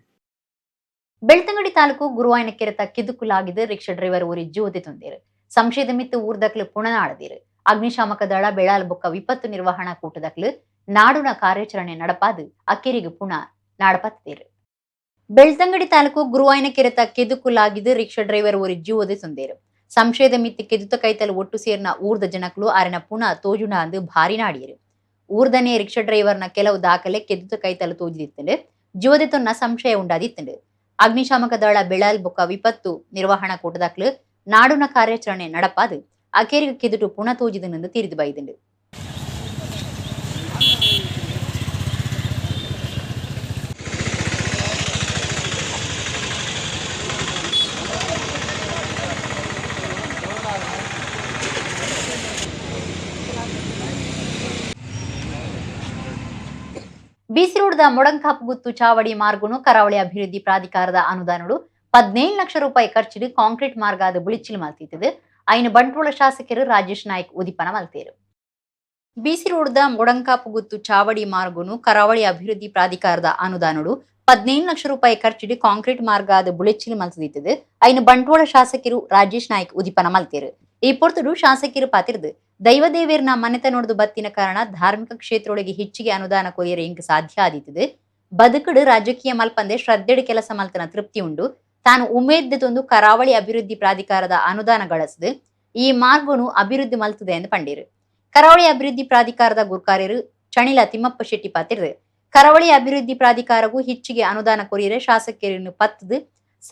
ಬೆಳ್ತಂಗಡಿ ತಾಲೂಕು ಗುರುವಾಯನಕೆರೆತ ಕಿದುಕುಲಾಗಿದ್ದು ರಿಕ್ಷಾ ಡ್ರೈವರ್ ಊರಿ ಜೋತಿ ತುಂದಿರು. ಸಂಶಯದ ಮಿತ್ತು ಊರ್ದಕ್ಲು ಪುಣನಾಡದಿರು. ಅಗ್ನಿಶಾಮಕ ದಳ ಬೆಳಾಲ್ ಬೊಕ್ಕ ವಿಪತ್ತು ನಿರ್ವಹಣಾ ಕೂಟದಕ್ಲು ನಾಡುನ ಕಾರ್ಯಾಚರಣೆ ನಡಪಾದು ಅಕ್ಕೇರಿಗೆ ಪುಣ ನಾಡಪತ್ತಿರು. ಬೆಳ್ತಂಗಡಿ ತಾಲೂಕು ಗುರುವಾಯನಕೆರೆತ ಕೆದುಕುಲಾಗಿದ್ದು ರಿಕ್ಷಾ ಡ್ರೈವರ್ ಊರಿ ಜೀವದೆ ತುಂದೇರು. ಸಂಶಯದ ಮಿತ್ತು ಕೆದುತ ಕೈತಲ್ ಒಟ್ಟು ಸೇರ್ನ ಊರ್ದ ಜನಕ್ಲು ಆರಿನ ಪುಣ ತೋಜುಣ ಅಂದು ಭಾರಿ ನಾಡಿಯರು. ಊರ್ದನೆ ರಿಕ್ಷಾ ಡ್ರೈವರ್ನ ಕೆಲವು ದಾಖಲೆ ಕೆದುತ ಕೈತಲ್ ತೋಜಿದಿತ್ತಂಡು ಜೀವದೆ ತೊನ್ನ ಸಂಶಯ ಉಂಡಾದಿತ್ತಂಡು. ಅಗ್ನಿಶಾಮಕ ದಳ ಬೆಳಾಲ್ ಬೊಕ್ಕ ವಿಪತ್ತು ನಿರ್ವಹಣಾ ಕೂಟದಾಕ್ಲು ನಾಡುನ ಕಾರ್ಯಾಚರಣೆ ನಡಪಾದು ಅಕೇರಿಗೆ ಕೆದುಟು ಪುಣ ತೋಜಿದನೆಂದು ತೀರಿದು ಬೈದಂಡು. ಬಿಸಿ ರೋಡ್ದ ಮೊಡಂಕಾಪು ಗುತ್ತು ಚಾವಡಿ ಮಾರ್ಗುನು ಕರಾವಳಿ ಅಭಿವೃದ್ಧಿ ಪ್ರಾಧಿಕಾರದ ಅನುದಾನಡು 17 ಲಕ್ಷ ರೂಪಾಯಿ ಖರ್ಚಿಡು ಕಾಂಕ್ರೀಟ್ ಮಾರ್ಗ ಅದು ಬುಳಿಚಿಲು ಮಲ್ತಿತ್ತದು. ಐನು ಬಂಟ್ವಾಳ ಶಾಸಕರು ರಾಜೇಶ್ ನಾಯ್ಕ್ ಉದಿಪನ ಮಲ್ತೇರು. ಬಿಸಿ ರೋಡ್ದ ಮೊಡಂಕಾಪು ಗುತ್ತು ಚಾವಡಿ ಮಾರ್ಗುನು ಕರಾವಳಿ ಅಭಿವೃದ್ಧಿ ಪ್ರಾಧಿಕಾರದ ಅನುದಾನಡು 17 ಲಕ್ಷ ರೂಪಾಯಿ ಖರ್ಚಿಡು ಕಾಂಕ್ರೀಟ್ ಮಾರ್ಗ ಅದು ಬುಳಿಚಿಲು ಮಲ್ತಿತ್ತದು. ಐನು ಬಂಟ್ವಾಳ ಶಾಸಕರು ರಾಜೇಶ್ ನಾಯ್ಕ್ ಉದಿಪನ ಮಲ್ತೇರು. ಈ ಪೊರ್ತುಡು ಶಾಸಕರು ಪಾತಿರ್ದು ದೈವದೇವೇರ್ನ ಮನೆತ ನೋಡುದು ಬತ್ತಿನ ಕಾರಣ ಧಾರ್ಮಿಕ ಕ್ಷೇತ್ರೊಳಗೆ ಹೆಚ್ಚಿಗೆ ಅನುದಾನ ಕೊರಿಯರೆ ಇಂಕ್ ಸಾಧ್ಯ ಆದೀತದೆ. ಬದುಕುಡು ರಾಜಕೀಯ ಮಲ್ಪಂದೆ ಶ್ರದ್ಧೆಡು ಕೆಲಸ ಮಲ್ತನ ತೃಪ್ತಿ ಉಂಡು. ತಾನು ಉಮೇದ್ದೊಂದು ಕರಾವಳಿ ಅಭಿವೃದ್ಧಿ ಪ್ರಾಧಿಕಾರದ ಅನುದಾನ ಗಳಸದು ಈ ಮಾರ್ಗನು ಅಭಿವೃದ್ಧಿ ಮಲ್ತದೆ ಎಂದು ಪಂಡೀರು. ಕರಾವಳಿ ಅಭಿವೃದ್ಧಿ ಪ್ರಾಧಿಕಾರದ ಗುರ್ಕಾರ್ಯರು ಚಣಿಲ ತಿಮ್ಮಪ್ಪ ಶೆಟ್ಟಿ ಪಾತಿರ್ದು ಕರಾವಳಿ ಅಭಿವೃದ್ಧಿ ಪ್ರಾಧಿಕಾರಗೂ ಹೆಚ್ಚಿಗೆ ಅನುದಾನ ಕೊರಿಯರೆ ಶಾಸಕರನ್ನು ಪತ್ತದು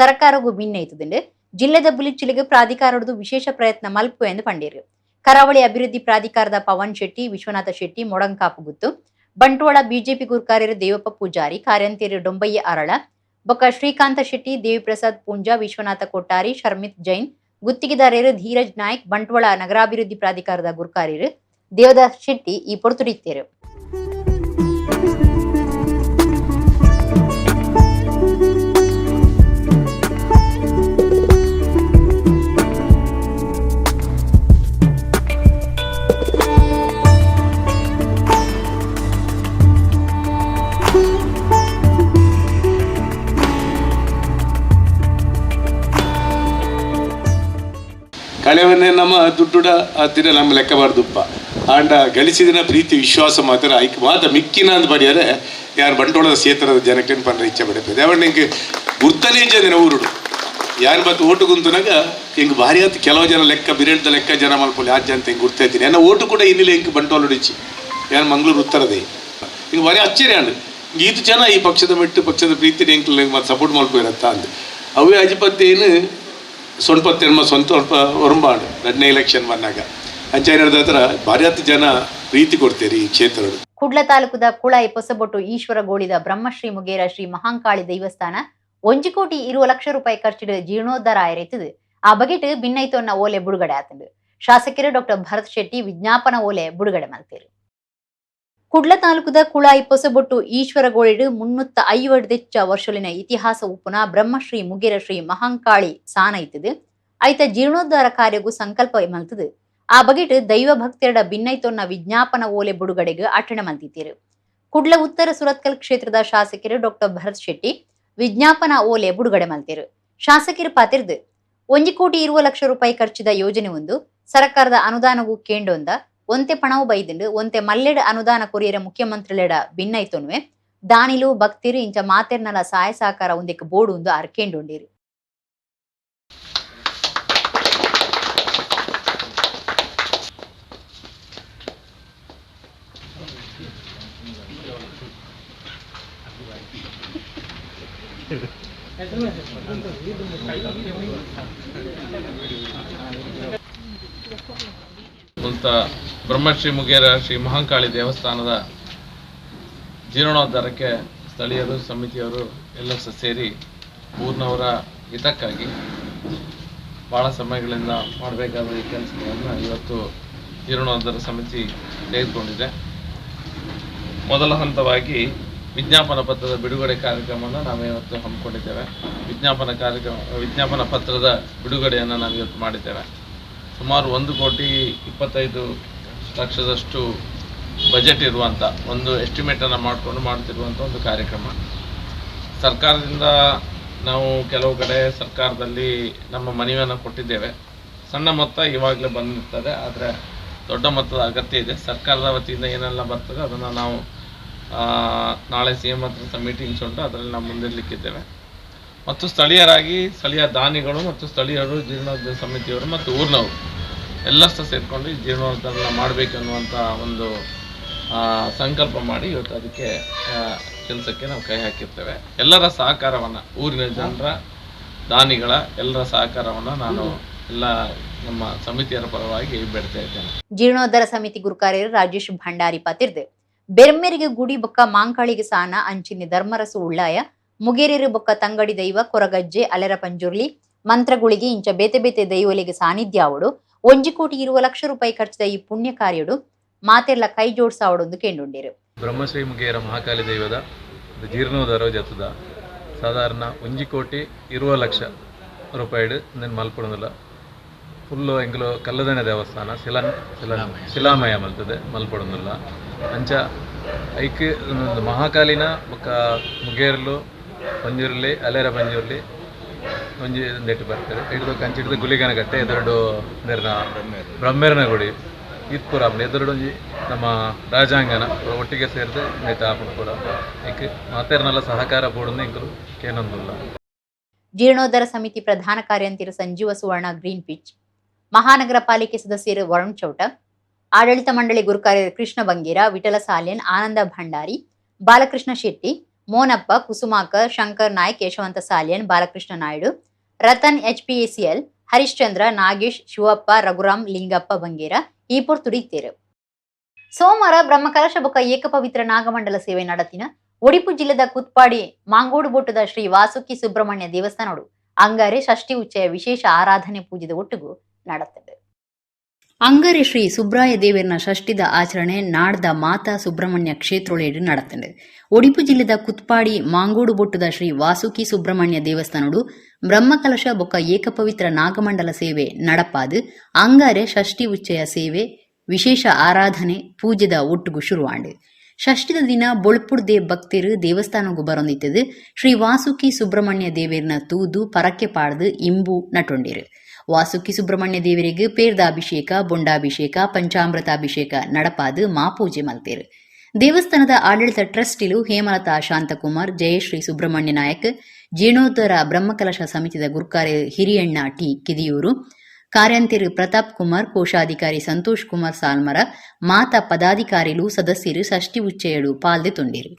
ಸರ್ಕಾರಗೂ ಭಿನ್ನೈತದಂಡು ಜಿಲ್ಲೆದ ಬುಲಿಚಿಲಿಗೆ ಪ್ರಾಧಿಕಾರದ್ದು ವಿಶೇಷ ಪ್ರಯತ್ನ ಮಲ್ಪು ಎಂದು ಪಂಡೀರು. ಕರಾವಳಿ ಅಭಿವೃದ್ಧಿ ಪ್ರಾಧಿಕಾರದ ಪವನ್ ಶೆಟ್ಟಿ, ವಿಶ್ವನಾಥ ಶೆಟ್ಟಿ, ಮೊಡಂಕಾಪು ಗುತ್ತು, ಬಂಟ್ವಾಳ ಬಿಜೆಪಿ ಗುರ್ಕಾರ್ಯರು ದೇವಪ್ಪ ಪೂಜಾರಿ, ಕಾರ್ಯಂತೇರು ಡೊಂಬಯ್ಯ ಅರಳ, ಬೊಕ್ಕ ಶ್ರೀಕಾಂತ ಶೆಟ್ಟಿ, ದೇವಿಪ್ರಸಾದ್ ಪೂಂಜಾ, ವಿಶ್ವನಾಥ ಕೊಟ್ಟಾರಿ, ಶರ್ಮಿತ್ ಜೈನ್, ಗುತ್ತಿಗೆದಾರರು ಧೀರಜ್ ನಾಯ್ಕ್, ಬಂಟ್ವಾಳ ನಗರಾಭಿವೃದ್ಧಿ ಪ್ರಾಧಿಕಾರದ ಗುರ್ಕಾರ್ಯರು ದೇವದಾಸ್ ಶೆಟ್ಟಿ ಈ ಪೊರ್ತುಡಿತ್ತೇರು. ಕಳೆವನ್ನೇ ನಮ್ಮ ದುಡ್ಡುಡ ಆತಿನ ನಮ್ಮ ಲೆಕ್ಕ ಬಾರ್ದುಪ್ಪ ಆಂಡ ಗಳಿಸಿದಿನ ಪ್ರೀತಿ ವಿಶ್ವಾಸ ಮಾತ್ರ ಐಕ್ ಮಾತ ಮಿಕ್ಕಿನ ಅಂದ್ ಬಡಿಯರೆ ಯಾರು ಬಂಟ್ವಾಳದ ಸೇತರದ ಜನಕ್ಕೆ ಪಂಡ್ರೆ ಇಚ್ಛೆ ಪಡೆಪೆ ದೇವಣ್ಣ ಹಿಂಗೆ ಗುರ್ತನೇ ದಿನ ಊರುಡು ಯಾರು ಮತ್ತು ಓಟು ಗುಂತುನಾಗ ಹಿಂಗೆ ಭಾರಿ ಆತು ಕೆಲವು ಜನ ಲೆಕ್ಕ ಬಿರೇಳ್ದ ಲೆಕ್ಕ ಜನ ಮಲ್ಪೊಲಿ ಆಜ್ ಅಂತ ಹಿಂಗೆ ಗುರ್ತಾಯ್ತೀನಿ ಎನ್ನ ಓಟು ಕೂಡ ಇನ್ನಿಲ್ಲ ಹಿಂಗೆ ಬಂಟ್ವಾಳ ಇಚ್ಚಿ ಯಾರು ಮಂಗಳೂರು ಉತ್ತರದೇ ಹಿಂಗೆ ಭಾರಿ ಆಶ್ಚರ್ಯ ಅಂಡ್ ಈತು ಜನ ಈ ಪಕ್ಷದ ಮೆಟ್ಟು ಪಕ್ಷದ ಪ್ರೀತಿ ಎಂಕ್ಲ ಮತ್ತೆ ಸಪೋರ್ಟ್ ಮಲ್ಪೋಯಿರತ್ತ ಅಂದ್ ಅವೇ ಅಜಿಪತ್ತೇನು ಸೊನ್ಪತ್ತೆನ್ಮ ಸ್ವಂತ ಸ್ವಲ್ಪ ಒರಂಬಾಡು ಎರಡನೇ ಎಲೆಕ್ಷನ್ ಬಂದಾಗ ಅಂಚಾಯಿನ ಹತ್ರ ಭಾರಿ ಹತ್ತು ಜನ ಪ್ರೀತಿ ಕೊಡ್ತೀರಿ ಈ ಕ್ಷೇತ್ರಡು. ಕುಡ್ಲ ತಾಲೂಕುದ ಕುಳಾಯಿ ಪೊಸಬೊಟ್ಟು ಈಶ್ವರಗೋಳಿದ ಬ್ರಹ್ಮಶ್ರೀ ಮುಗೇರ ಶ್ರೀ ಮಹಾಂಕಾಳಿ ದೇವಸ್ಥಾನ 1 ಕೋಟಿ 20 ಲಕ್ಷ ರೂಪಾಯಿ ಖರ್ಚಿಡು ಜೀರ್ಣೋದ್ಧಾರ ಆಯರಿತದು. ಆ ಬಗೆಟ್ ಬಿನ್ನೈತೊನ್ನ ಓಲೆ ಬುಡುಗಡೆ ಆತಂಡು. ಶಾಸಕರು ಡಾಕ್ಟರ್ ಭರತ್ ಶೆಟ್ಟಿ ವಿಜ್ಞಾಪನಾ ಓಲೆ ಬುಡುಗಡೆ ಮಲ್ತೇರು. ಕುಡ್ಲ ತಾಲೂಕುದ ಕುಳಾಯಿ ಪೊಸಬೊಟ್ಟು ಈಶ್ವರಗೋಳಿಡು 350 ದೆಚ್ಚ ವರ್ಷಲಿನ ಇತಿಹಾಸ ಉಪ್ಪುನ ಬ್ರಹ್ಮಶ್ರೀ ಮುಗೇರ ಶ್ರೀ ಮಹಾಂಕಾಳಿ ಸಾನ ಇತ್ತದು. ಐತ ಜೀರ್ಣೋದ್ಧಾರ ಕಾರ್ಯಗೂ ಸಂಕಲ್ಪ ಮಲ್ತದು. ಆ ಬಗೆಟ್ ದೈವ ಭಕ್ತೆರಡ ಬಿನ್ನೈತೊನ್ನ ವಿಜ್ಞಾಪನ ಓಲೆ ಬುಡುಗಡೆಗೆ ಅಟ್ಟಣೆ ಮಲ್ತಿದ್ದೀರು. ಕುಡ್ಲ ಉತ್ತರ ಸುರತ್ಕಲ್ ಕ್ಷೇತ್ರದ ಶಾಸಕರು ಡಾಕ್ಟರ್ ಭರತ್ ಶೆಟ್ಟಿ ವಿಜ್ಞಾಪನಾ ಓಲೆ ಬುಡುಗಡೆ ಮಲ್ತೇರು. ಶಾಸಕರು ಪಾತಿರ್ದು, 1 ಕೋಟಿ 20 ಲಕ್ಷ ರೂಪಾಯಿ ಖರ್ಚಿದ ಯೋಜನೆ ಒಂದು. ಸರ್ಕಾರದ ಅನುದಾನಗೂ ಕೇಂಡೊಂದ ಒಂತೆ ಪಣವು ಬೈದಿಂಡು. ಒಂತೆ ಮಲ್ಲೆಡ್ ಅನುದಾನ ಕೊರಿಯರ ಮುಖ್ಯಮಂತ್ರಿಲೆಡ ಭಿನ್ನೈತೊನ್ವೆ. ದಾನಿಲು, ಭಕ್ತಿರು ಇಂಚ ಮಾತೆರ್ನಲ ಸಹಾಯ ಸಹಕಾರ ಒಂದಕ್ಕೆ ಬೋಡು ಒಂದು ಆರ್ ಕೇಂಡೊಂಡೀರು. ಮುಲ್ತ ಬ್ರಹ್ಮಶ್ರೀ ಮುಗೇರ ಶ್ರೀ ಮಹಾಂಕಾಳಿ ದೇವಸ್ಥಾನದ ಜೀರ್ಣೋದ್ಧಾರಕ್ಕೆ ಸ್ಥಳೀಯರು, ಸಮಿತಿಯವರು ಎಲ್ಲ ಸಹ ಸೇರಿ ಊರಿನವರ ಹಿತಕ್ಕಾಗಿ ಭಾಳ ಸಮಯಗಳಿಂದ ಮಾಡಬೇಕಾದ ಈ ಕೆಲಸಗಳನ್ನು ಇವತ್ತು ಜೀರ್ಣೋದ್ಧಾರ ಸಮಿತಿ ತೆಗೆದುಕೊಂಡಿದೆ. ಮೊದಲ ಹಂತವಾಗಿ ವಿಜ್ಞಾಪನ ಪತ್ರದ ಬಿಡುಗಡೆ ಕಾರ್ಯಕ್ರಮವನ್ನು ನಾವು ಇವತ್ತು ಹಮ್ಮಿಕೊಂಡಿದ್ದೇವೆ. ವಿಜ್ಞಾಪನ ಕಾರ್ಯಕ್ರಮ, ವಿಜ್ಞಾಪನ ಪತ್ರದ ಬಿಡುಗಡೆಯನ್ನು ನಾವು ಇವತ್ತು ಮಾಡಿದ್ದೇವೆ. ಸುಮಾರು 1 ಕೋಟಿ 25 ಲಕ್ಷದಷ್ಟು ಬಜೆಟ್ ಇರುವಂಥ ಒಂದು ಎಸ್ಟಿಮೇಟನ್ನು ಮಾಡಿಕೊಂಡು ಮಾಡ್ತಿರುವಂಥ ಒಂದು ಕಾರ್ಯಕ್ರಮ. ಸರ್ಕಾರದಿಂದ ನಾವು ಕೆಲವು ಕಡೆ ಸರ್ಕಾರದಲ್ಲಿ ನಮ್ಮ ಮನವಿಯನ್ನು ಕೊಟ್ಟಿದ್ದೇವೆ. ಸಣ್ಣ ಮೊತ್ತ ಇವಾಗಲೇ ಬಂದಿರ್ತದೆ, ಆದರೆ ದೊಡ್ಡ ಮೊತ್ತದ ಅಗತ್ಯ ಇದೆ. ಸರ್ಕಾರದ ವತಿಯಿಂದ ಏನೆಲ್ಲ ಬರ್ತದೆ ಅದನ್ನು ನಾವು ನಾಳೆ ಸಿಎಂ ಹತ್ರ ಸಹ ಮೀಟಿಂಗ್ಸ್ ಉಂಟು, ಅದರಲ್ಲಿ ನಾವು ಮುಂದಿರಲಿಕ್ಕಿದ್ದೇವೆ. ಮತ್ತು ಸ್ಥಳೀಯರಾಗಿ ಸ್ಥಳೀಯ ದಾನಿಗಳು ಮತ್ತು ಸ್ಥಳೀಯರು, ಜೀರ್ಣೋದ್ಧಾರ ಸಮಿತಿಯವರು ಮತ್ತು ಊರಿನವರು ಎಲ್ಲ ಸಹ ಸೇರಿಕೊಂಡು ಈ ಜೀರ್ಣೋದ್ಧಾರ ಮಾಡಬೇಕು ಅನ್ನುವಂಥ ಒಂದು ಸಂಕಲ್ಪ ಮಾಡಿ ಇವತ್ತು ಅದಕ್ಕೆ ಕೆಲಸಕ್ಕೆ ನಾವು ಕೈ ಹಾಕಿರ್ತೇವೆ. ಎಲ್ಲರ ಸಹಕಾರವನ್ನು, ಊರಿನ ಜನರ, ದಾನಿಗಳ ಎಲ್ಲರ ಸಹಕಾರವನ್ನು ನಾನು ಎಲ್ಲ ನಮ್ಮ ಸಮಿತಿಯರ ಪರವಾಗಿ ಬೇಡ್ತಾ ಇದ್ದೇನೆ. ಜೀರ್ಣೋದ್ಧಾರ ಸಮಿತಿ ಗುರುಕಾರ್ಯರು ರಾಜೇಶ್ ಭಂಡಾರಿ ಪಾತಿರ್ದು, ಬೆರ್ಮೆರಿಗೆ ಗುಡಿ ಬೊಕ್ಕ ಮಾಂಕಾಳಿಗೆ ಸಾನ, ಅಂಚಿನ ಧರ್ಮರಸು ಉಳ್ಳಾಯ, ಮುಗೇರಿರು ಬೊಕ್ಕ ತಂಗಡಿ ದೈವ, ಕೊರಗಜ್ಜೆ, ಅಲೆರ ಪಂಜುರ್ಲಿ, ಮಂತ್ರಗುಳಿಗೆ ಇಂಚ ಬೇತೆ ಬೇತೆ ದೈವಲಿಗೆ ಸಾನ್ನಿಧ್ಯ ಅವಡು. 1 ಕೋಟಿ 20 ಲಕ್ಷ ರೂಪಾಯಿ ಖರ್ಚಿದ ಈ ಪುಣ್ಯ ಕಾರ್ಯಡು ಮಾತೆರ್ಲ ಕೈ ಜೋಡ್ಸಾವಡೊಂದು ಕೇಂಡುಂಡಿರು. ಬ್ರಹ್ಮಶ್ರೀ ಮುಗೇರ ಮಹಾಕಾಳಿ ದೈವದ ಒಂದು ಜೀರ್ಣೋದ್ಧಾರ ಜತ್ತದ. ಸಾಧಾರಣ 1 ಕೋಟಿ 20 ಲಕ್ಷ ರೂಪಾಯಿಡ್ ಇಂದೆನ್ ಮಲ್ಪೊಡೊಂದುಲ್ಲ. ಫುಲ್ಲು ಎಂಕುಲು ಕಲ್ಲದನೆ ದೇವಸ್ಥಾನ ಶಿಲಾ ಶಿಲಾ ಶಿಲಾಮಯ ಮಲ್ತದೆ ಮಲ್ಪೊಡೊಂದುಲ್ಲ. ಅಂಚ ಐಕ್ ಒಂದು ಮಹಾಕಾಳಿನ ಬೊಕ್ಕ ಮುಗೇರ್ಲು, ಪಂಜುರ್ಲಿ, ಅಲೇರ ಪಂಜುರ್ಲಿ ಒಂಜಿ ಉಂದೆಟ್ ಬರ್ಪೆರ್. ಐಟ್ ಬೊಕ್ಕ ಅಂಚಿಡ್ದ್ ಗುಳಿಗನಕಟ್ಟೆ, ಎದುರುಡು ನೆರ್ನ ಬ್ರಹ್ಮೇರ್ನ ಗುಡಿ, ಈತ್ ಪೂರ ಆಪುಂಡು. ಎದುರುಡು ಒಂಜಿ ನಮ್ಮ ರಾಜಾಂಗಣ ಪೂರ ಒಟ್ಟಿಗೆ ಸೇರ್ದ್ ನೆಟ್ ಆಪುಂಡು ಪೂರ. ಐಕ್ ಮಾತೆರ್ನಲ ಸಹಕಾರ ಬೋಡುಂದು ಎಂಕುಲು ಕೇನೊಂದುಲ್ಲ. ಜೀರ್ಣೋದ್ಧಾರ ಸಮಿತಿ ಪ್ರಧಾನ ಕಾರ್ಯಂತಿರು ಸಂಜೀವ ಸುವರ್ಣ ಗ್ರೀನ್ ಪಿಚ್, ಮಹಾನಗರ ಪಾಲಿಕೆ ಸದಸ್ಯರು ವರುಣ್ ಚೌಟ, ಆಡಳಿತ ಮಂಡಳಿ ಗುರುಕಾರ್ಯರು ಕೃಷ್ಣ ಬಂಗೇರ, ವಿಠಲ ಸಾಲ್ಯನ್, ಆನಂದ ಭಂಡಾರಿ, ಬಾಲಕೃಷ್ಣ ಶೆಟ್ಟಿ, ಮೋನಪ್ಪ, ಕುಸುಮಾಕರ್, ಶಂಕರ್ ನಾಯ್ಕ್, ಯಶವಂತ ಸಾಲ್ಯನ್, ಬಾಲಕೃಷ್ಣ ನಾಯ್ಡು, ರತನ್ ಎಚ್ಪಿಎಸಿಎಲ್, ಹರಿಶ್ಚಂದ್ರ, ನಾಗೇಶ್, ಶಿವಪ್ಪ, ರಘುರಾಮ್, ಲಿಂಗಪ್ಪ ಬಂಗೇರ ಈ ಪೊರ್ತುಡು. ಸೋಮವಾರ ಬ್ರಹ್ಮಕಲಶ ಬೊಕ್ಕ ಏಕಪವಿತ್ರ ನಾಗಮಂಡಲ ಸೇವೆ ನಡತಿನ ಒಡಿಪು ಜಿಲ್ಲೆದ ಕುತ್ಪಾಡಿ ಮಾಂಗೋಡುಬೋಟದ ಶ್ರೀ ವಾಸುಕಿ ಸುಬ್ರಹ್ಮಣ್ಯ ದೇವಸ್ಥಾನಡು ಅಂಗಾರೆ ಷಷ್ಠಿ ಉಚ್ಚಯ ವಿಶೇಷ ಆರಾಧನೆ ಪೂಜೆದ ಒಟ್ಟುಗು ನಡತ್ತದೆ. ಅಂಗಾರೆ ಶ್ರೀ ಸುಬ್ರಾಯ ದೇವರ್ನ ಷಷ್ಠಿದ ಆಚರಣೆ ನಾಡ್ದ ಮಾತಾ ಸುಬ್ರಹ್ಮಣ್ಯ ಕ್ಷೇತ್ರೊಳೆಡು ನಡತಂಡು. ಒಡಿಪು ಜಿಲ್ಲೆದ ಕುತ್ಪಾಡಿ ಮಾಂಗೋಡುಬೊಟ್ಟುದ ಶ್ರೀ ವಾಸುಕಿ ಸುಬ್ರಹ್ಮಣ್ಯ ದೇವಸ್ಥಾನಡು ಬ್ರಹ್ಮಕಲಶ ಬೊಕ್ಕ ಏಕಪವಿತ್ರ ನಾಗಮಂಡಲ ಸೇವೆ ನಡಪಾದು ಅಂಗಾರೆ ಷಷ್ಠಿ ಉಚ್ಚಯ ಸೇವೆ ವಿಶೇಷ ಆರಾಧನೆ ಪೂಜೆದ ಒಟ್ಟುಗು ಶುರುವಾಂಡು. ಷಷ್ಠಿದ ದಿನ ಬೊಳ್ಪುಡ್ದೆ ಭಕ್ತರು ದೇವಸ್ಥಾನಗು ಬರೊಂದಿತ್ತದು ಶ್ರೀ ವಾಸುಕಿ ಸುಬ್ರಹ್ಮಣ್ಯ ದೇವರ್ನ ತೂದು ಪರಕ್ಕೆ ಪಾಡ್ದು ಇಂಬು ನಟೊಂಡಿರು. ವಾಸುಕಿ ಸುಬ್ರಹ್ಮಣ್ಯ ದೇವರಿಗೆ ಪೇರ್ದ ಅಭಿಷೇಕ, ಬೊಂಡಾಭಿಷೇಕ, ಪಂಚಾಮೃತಾಭಿಷೇಕ ನಡಪಾದು ಮಾಪೂಜೆ ಮಲ್ತೇರು. ದೇವಸ್ಥಾನದ ಆಡಳಿತ ಟ್ರಸ್ಟಿಲು ಹೇಮಲತಾ ಶಾಂತಕುಮಾರ್, ಜಯಶ್ರೀ ಸುಬ್ರಹ್ಮಣ್ಯ ನಾಯಕ್, ಜೀರ್ಣೋದ್ಧಾರ ಬ್ರಹ್ಮಕಲಶ ಸಮಿತಿದ ಗುರ್ಕಾರೆ ಹಿರಿಯಣ್ಣ ಟಿ ಕಿದಿಯೂರು, ಕಾರ್ಯಂತಿರು ಪ್ರತಾಪ್ ಕುಮಾರ್, ಕೋಶಾಧಿಕಾರಿ ಸಂತೋಷ್ ಕುಮಾರ್ ಸಾಲ್ಮರ, ಮಾತಾ ಪದಾಧಿಕಾರಿಲು, ಸದಸ್ಯರು ಷಷ್ಠಿ ಉಚ್ಚಯಡು ಪಾಲ್ದೆ ತೊಂಡಿರು.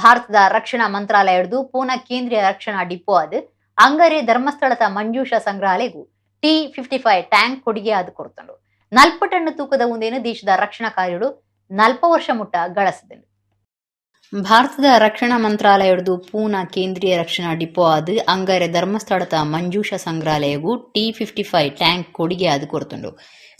ಭಾರತದ ರಕ್ಷಣಾ ಮಂತ್ರಾಲಯಡ್ದು ಪೂನಾ ಕೇಂದ್ರೀಯ ರಕ್ಷಣಾ ಡಿಪೋ ಅದು ಅಂಗರೆ ಧರ್ಮಸ್ಥಳದ ಮಂಜೂಷ ಸಂಗ್ರಹಾಲಯಗೂ ಟಿ-55 ಟ್ಯಾಂಕ್ ಕೊಡುಗೆ ಆದ್ ಕೊರ್ತುಂಡು. 40 ಟನ್ ತೂಕದ ಉಂದೇನು ದೇಶದ ರಕ್ಷಣಾ ಕಾರ್ಯಡು 40 ವರ್ಷ ಮುಟ್ಟ ಗಳಸದುಂಡು. ಭಾರತದ ರಕ್ಷಣಾ ಮಂತ್ರಾಲಯಡ್ದು ಪೂನಾ ಕೇಂದ್ರೀಯ ರಕ್ಷಣಾ ಡಿಪೋ ಆದ್ ಅಂಗಾರೆ ಧರ್ಮಸ್ಥಳದ ಮಂಜೂಷ ಸಂಗ್ರಹಾಲಯಗೂ ಟಿ-55 ಟ್ಯಾಂಕ್ ಕೊಡುಗೆ ಆದ್ ಕೊರ್ತುಂಡು.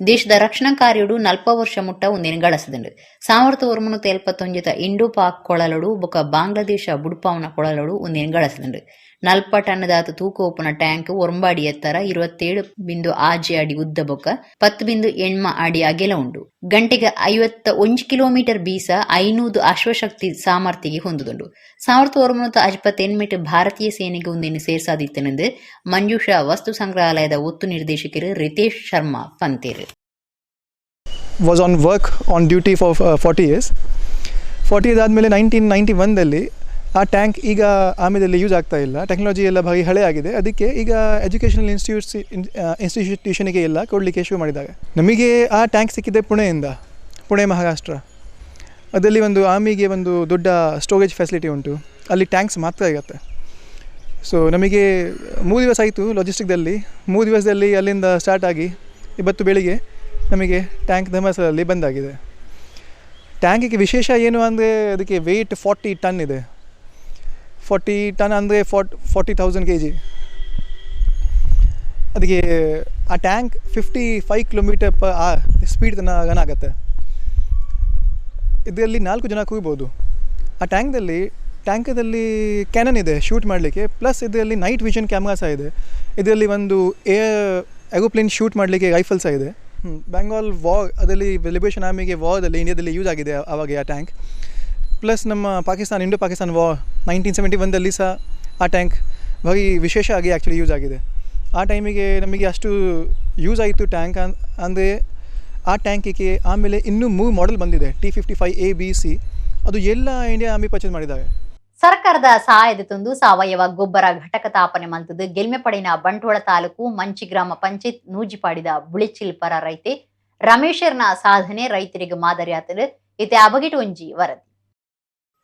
ದೇಶದ ರಕ್ಷಣಾ ಕಾರ್ಯಡು 40 ವರ್ಷ ಮುಟ್ಟ ಉಂದೆನ್ ಗಳಸದುಂಡು. 1971ತ ಇಂಡೋ ಪಾಕ್ ಕೊಳಲಡು ಬೊಕ ಬಾಂಗ್ಲಾದೇಶ ಬುಡ್ಪಾವುನ ಕೊಳಲಡು ಉಂದೆನ್ ಗಳಸದುಂಡು. 40 ಟನ್ದಾತ್ ತೂಕ ಉಪ್ಪುನ ಟ್ಯಾಂಕ್ 9 ಅಡಿ ಎತ್ತರ, 27.6 ಅಡಿ ಉದ್ದ ಬೊಕ 10.8 ಅಡಿ ಅಗೆಲ ಉಂಡು. ಗಂಟೆಗ್ 51 ಕಿಲೋಮೀಟರ್ ಬೀಸ, 500 ಅಶ್ವಶಕ್ತಿ ಸಾಮರ್ಥಿಗೆ ಹೊಂದುದುಂಡು. 1958 ಭಾರತೀಯ ಸೇನೆಗೆ ಉಂದೆನ್ ಸೇರ್ಸಾದಿತ್ತುಂದು ಮಂಜೂಷಾ ವಸ್ತು ಸಂಗ್ರಹಾಲಯದ ಒತ್ತು ನಿರ್ದೇಶಕೆರ್ ರಿತೇಶ್ ಶರ್ಮಾ ಪಂತೆರ್. Was on work on duty for 40 years. 40 years ಆದಮೇಲೆ 1991ದಲ್ಲಿ ಆ ಟ್ಯಾಂಕ್ ಈಗ ಆರ್ಮಿದಲ್ಲಿ ಯೂಸ್ ಆಗ್ತಾ ಇಲ್ಲ. ಟೆಕ್ನಾಲಜಿ ಎಲ್ಲ ಭಾರಿ ಹಳೆ ಆಗಿದೆ. ಅದಕ್ಕೆ ಈಗ ಎಜುಕೇಷನಲ್ ಇನ್ಸ್ಟಿಟ್ಯೂಷನಿಗೆ ಎಲ್ಲ ಕೊಡಲಿಕ್ಕೆ ಶುರು ಮಾಡಿದ್ದಾರೆ. ನಮಗೆ ಆ ಟ್ಯಾಂಕ್ ಸಿಕ್ಕಿದೆ ಪುಣೆಯಿಂದ, ಪುಣೆ, ಮಹಾರಾಷ್ಟ್ರ. ಅದರಲ್ಲಿ ಒಂದು ಆರ್ಮಿಗೆ ಒಂದು ದೊಡ್ಡ ಸ್ಟೋರೇಜ್ ಫೆಸಿಲಿಟಿ ಉಂಟು. ಅಲ್ಲಿ ಟ್ಯಾಂಕ್ಸ್ ಮಾತ್ರ ಇರುತ್ತೆ. ಸೊ ನಮಗೆ 3 ದಿವಸ ಆಯಿತು ಲಾಜಿಸ್ಟಿಕ್ದಲ್ಲಿ. 3 ದಿವಸದಲ್ಲಿ ಅಲ್ಲಿಂದ ಸ್ಟಾರ್ಟ್ ಆಗಿ ಇವತ್ತು ಬೆಳಿಗ್ಗೆ ನಮಗೆ ಟ್ಯಾಂಕ್ ಧರ್ಮಸ್ಥಳದಲ್ಲಿ ಬಂದಾಗಿದೆ. ಟ್ಯಾಂಕಿಗೆ ವಿಶೇಷ ಏನು ಅಂದರೆ, ಅದಕ್ಕೆ ವೆಯ್ಟ್ 40 ಟನ್ ಇದೆ. 40 ಟನ್ ಅಂದರೆ 40,000 ಕೆಜಿ. ಅದಕ್ಕೆ ಆ tank 55 kilometer per hour speed ತನಕ ರನ್ ಆಗುತ್ತೆ. ಇದರಲ್ಲಿ ನಾಲ್ಕು ಜನ ಕೂರ್ಬೋದು ಆ ಟ್ಯಾಂಕ್ದಲ್ಲಿ. ಟ್ಯಾಂಕದಲ್ಲಿ ಕ್ಯಾನನ್ ಇದೆ ಶೂಟ್ ಮಾಡಲಿಕ್ಕೆ. ಪ್ಲಸ್ ಇದರಲ್ಲಿ night vision camera ಸಹ ಇದೆ. ಇದರಲ್ಲಿ ಒಂದು ಏರೋಪ್ಲೇನ್ ಶೂಟ್ ಮಾಡಲಿಕ್ಕೆ ರೈಫಲ್ ಸಹ ಇದೆ. ಬೆಂಗಾಲ್ ವಾರ್, ಅದರಲ್ಲಿ ಲಿಬರೇಷನ್ ಆರ್ಮಿಗೆ ವಾರದಲ್ಲಿ ಇಂಡಿಯಾದಲ್ಲಿ ಯೂಸ್ ಆಗಿದೆ ಆವಾಗ ಆ ಟ್ಯಾಂಕ್. ಪ್ಲಸ್ ನಮ್ಮ ಪಾಕಿಸ್ತಾನ, ಇಂಡೋ ಪಾಕಿಸ್ತಾನ ವಾರ್ 1971ದಲ್ಲಿ ಸಹ ಆ ಟ್ಯಾಂಕ್ ಭಾರಿ ವಿಶೇಷ ಆಗಿ ಆ್ಯಕ್ಚುಲಿ ಯೂಸ್ ಆಗಿದೆ. ಆ ಟೈಮಿಗೆ ನಮಗೆ ಅಷ್ಟು ಯೂಸ್ ಆಯಿತು ಟ್ಯಾಂಕ್. ಅಂದರೆ ಆ ಟ್ಯಾಂಕಿಗೆ ಆಮೇಲೆ ಇನ್ನೂ ಮೂರು ಮಾಡೆಲ್ ಬಂದಿದೆ, T-55 A, B, C. ಅದು ಎಲ್ಲ India army purchase ಮಾಡಿದ್ದಾರೆ. ಸರ್ಕಾರದ ಸಹಾಯದ ತಂದು ಸಾವಯವ ಗೊಬ್ಬರ ಘಟಕ ತಾಪನೆ ಮಲ್ತದ್ದು ಗೆಲ್ಮೆ ಪಡಿನ ಬಂಟ್ವಾಳ ತಾಲೂಕು ಮಂಚಿ ಗ್ರಾಮ ಪಂಚಾಯತ್ ನೂಜಿಪಾಡಿದ ಬುಳಿಚಿಲ್ ಪರ ರೈತೆ ರಮೇಶರ್ನ ಸಾಧನೆ ರೈತರಿಗೆ ಮಾದರಿ ಆತನು. ಇತ್ತೆ ಅಬಗಿಟ್ ಒಂಜಿ ವರದಿ.